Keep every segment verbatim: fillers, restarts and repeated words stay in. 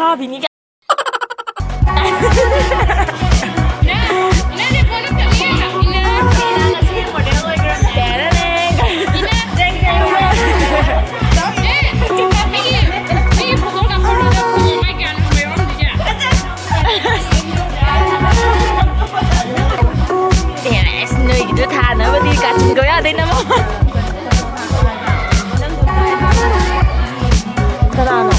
ꯐꯥꯕꯤꯅꯤ ꯀꯥꯏ꯫ ꯏꯅꯥ, ꯏꯅꯥ, ꯅꯪ ꯐꯣꯟ ꯑꯝꯇ ꯌꯦꯡꯉꯣ꯫ ꯏꯅꯥ꯫ ꯏꯅꯥ ꯉꯁꯤꯒꯤ ꯃꯣꯗꯦꯜ ꯑꯣꯏꯈ꯭ꯔꯕꯅꯦ꯫ ꯇꯦꯔꯦꯔꯦ꯫ ꯏꯅꯥ꯫ ꯖꯦꯡ ꯖꯦꯡ꯫ ꯑꯦ, ꯑꯩꯒꯤ, ꯑꯩꯒꯤ ꯐꯣꯇꯣ ꯀꯥꯞꯍꯧꯔꯣ, ꯅꯪ ꯐꯣꯇꯣ ꯃꯥꯏ ꯀꯌꯥꯅꯣ ꯌꯧꯔꯝꯗꯣꯏꯁꯦ? ꯇꯦꯔꯦ, ꯑꯁ, ꯅꯣꯏꯒꯤꯗꯣ ꯊꯥꯅꯕꯗꯤ ꯀꯥꯆꯤꯟ ꯀꯣꯌꯥꯗꯩ ꯅꯝꯃꯣ꯫ ꯀꯅꯥꯅꯣ?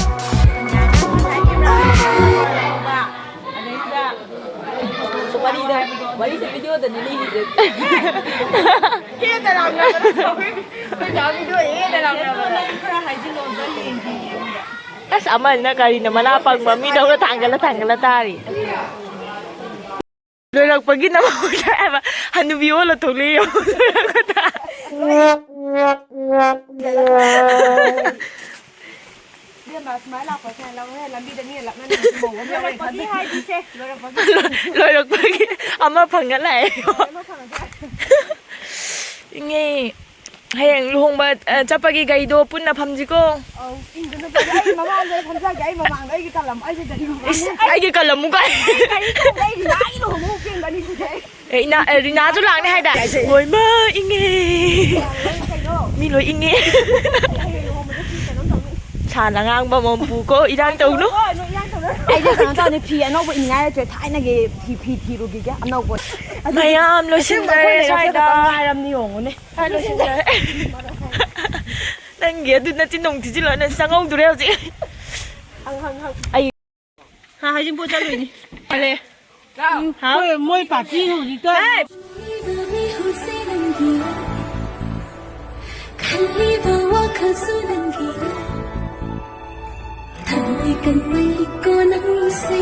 ꯑꯗꯩꯗꯨꯗ ꯋꯥꯔꯤꯗ, ꯋꯥꯔꯤꯁꯦ ꯚꯤꯗꯤꯑꯣꯗꯅꯦ ꯂꯤꯔꯤꯁꯦ꯫ ꯍꯦꯟꯅ ꯂꯥꯎꯅꯕꯗ ꯇꯧꯋꯦ꯫ ꯑꯩꯈꯣꯏ ꯗꯥ ꯚꯤꯗꯤꯑꯣ ꯍꯦꯟꯅ ꯂꯥꯎꯅꯕꯗ꯫ ꯅꯪ ꯈꯔ ꯍꯥꯏꯖꯤꯜꯂꯣ, ꯑꯝꯇ ꯌꯦꯡꯒꯦ꯫ ꯑꯁ, ꯑꯃꯁꯤꯅ ꯀꯔꯤꯅꯣ, ꯃꯅꯥ ꯄꯪꯕ ꯃꯤꯗꯧꯅ ꯊꯥꯡꯒꯠꯂ ꯊꯥꯡꯒꯠꯂ ꯇꯥꯔꯤ꯫ ꯂꯣꯏꯔꯛꯄꯒꯤ ꯅꯃꯛꯇ ꯍꯥꯏꯕ ꯍꯅꯨꯕꯤ ꯑꯣꯜꯂ ꯊꯣꯛꯂꯛꯑꯦ꯫ ꯂꯣꯏꯔꯛꯄꯗ꯫ ꯏꯕꯦꯝꯃ, ꯁꯨꯃꯥꯏꯅ ꯂꯥꯛꯄꯁꯦ ꯂꯧꯔꯦ, ꯂꯝꯕꯤꯗ ꯃꯤꯅ ꯂꯛꯅꯗꯅ ꯃꯧ ꯑꯃ ꯌꯥꯎꯔꯦ ꯈꯟꯗꯣꯏꯅꯦ꯫ ꯂꯣꯏꯔꯛꯄꯒꯤ ꯑꯃ ꯐꯪꯉ ꯂꯥꯛꯑꯦ꯫ ꯂꯣꯏꯔꯦ, ꯑꯃ ꯐꯪꯉꯒ꯫ ꯏꯉꯦ, ꯍꯌꯦꯡ ꯂꯨꯍꯣꯡꯕ, ꯑ, ꯆꯠꯄꯒꯤ ꯒꯥꯔꯤꯗꯣ ꯄꯨꯟꯅ ꯐꯝꯁꯤꯀꯣ꯫ ꯑꯧ, ꯏꯪꯗꯅ ꯐꯝꯖꯒꯦ꯫ ꯑꯩ ꯃꯃꯥꯡꯗ ꯐꯝꯖꯒꯦ, ꯑꯩ ꯃꯃꯥꯡꯗ ꯑꯩꯒꯤ ꯀꯂꯝ, ꯑꯩꯒꯤ ꯒꯥꯔꯤ ꯃꯃꯥꯡꯗ꯫ ꯏꯁ, ꯑꯩꯒꯤ ꯀꯂꯝ ꯑꯃꯨꯛ ꯀꯥꯏ? ꯒꯥꯔꯤ ꯇꯣꯡꯕ ꯑꯩ ꯂꯥꯏ ꯂꯨꯍꯣꯡꯕ ꯎꯄꯦꯟꯒꯅꯤ ꯁꯤꯗꯤ ꯑꯩ꯫ ꯑꯦ, ꯏꯅꯥ-, ꯑꯦ, ꯔꯤꯅꯥꯁꯨ ꯂꯥꯛꯅꯤ ꯍꯥꯏꯗꯥꯏ? ꯍꯣꯏ, ꯃꯥ, ꯏꯪꯉꯦ꯫ ꯀꯩꯅꯣ? ꯃꯤ ꯂꯣꯏ ꯏꯪꯉꯦ꯫ ꯑꯩ ꯍꯌꯦꯡ ꯂꯨꯍꯣꯡꯕꯗ ꯐꯤ ꯀꯩꯅꯣꯝ ꯇꯧꯅꯤ꯫ ꯁꯥꯅ ꯉꯥꯡꯕ ꯑꯃ ꯄꯨꯀꯣ, ꯏꯔꯥꯡ ꯇꯧꯅꯨ꯫ ꯍꯣꯏ, ꯅꯣꯏ ꯏꯔꯥꯡ ꯇꯧꯅꯨ꯫ ꯑꯩꯁꯦ ꯀꯩꯅꯣ ꯇꯧꯅꯤ, ꯐꯤ ꯑꯅꯧꯕ ꯏꯅꯤꯡꯉꯥꯏ ꯂꯩꯇ꯭ꯔꯦ, ꯊꯥꯏꯅꯒꯤ ꯐꯤ, ꯐꯤ ꯊꯤꯔꯨꯈꯤꯒꯦ, ꯑꯅꯧꯕ꯫ ꯃꯌꯥꯝ ꯑꯁꯦꯡꯕ ꯑꯩꯈꯣꯏ ꯂꯣꯏꯁꯤꯟꯖꯔꯦ ꯂꯩꯔꯛꯁꯦ ꯈꯛꯇ ꯁ꯭ꯋꯥꯏꯗ꯫ ꯉꯥꯏꯔꯝꯅꯤ ꯌꯦꯡꯉꯨꯅꯦ꯫ ꯁ꯭ꯋꯥꯏ ꯂꯣꯏꯁꯤꯟꯖꯔꯦ꯫ ꯅꯪꯒꯤ ꯑꯗꯨ ꯅꯆꯤꯟ ꯅꯣꯡ ꯊꯤꯖꯤꯜꯂꯣ, ꯅꯪ ꯆꯪꯍꯧꯗꯣꯔꯦ ꯍꯧꯖꯤꯛ꯫ ꯍꯪ, ꯍꯪ, ꯍꯪ꯫ ꯑꯩ ꯍꯥ, ꯍꯩꯖꯤꯡꯄꯣꯠ ꯆꯠꯂꯨꯏꯅꯤ꯫ ꯐꯔꯦ꯫ ꯎꯝ, ꯍꯥꯎ꯫ ꯍꯣꯏ, ꯃꯣꯏ ꯄꯥꯔꯇꯤ ꯍꯧꯖꯤꯛꯇ꯫ ꯈꯜꯂꯤꯕ ꯋꯥꯈꯜꯁꯨ ꯅꯪꯒꯤꯔ? ꯊꯃꯣꯏ ꯀꯟꯕ ꯏꯀꯣ ꯅꯪꯁꯦ꯫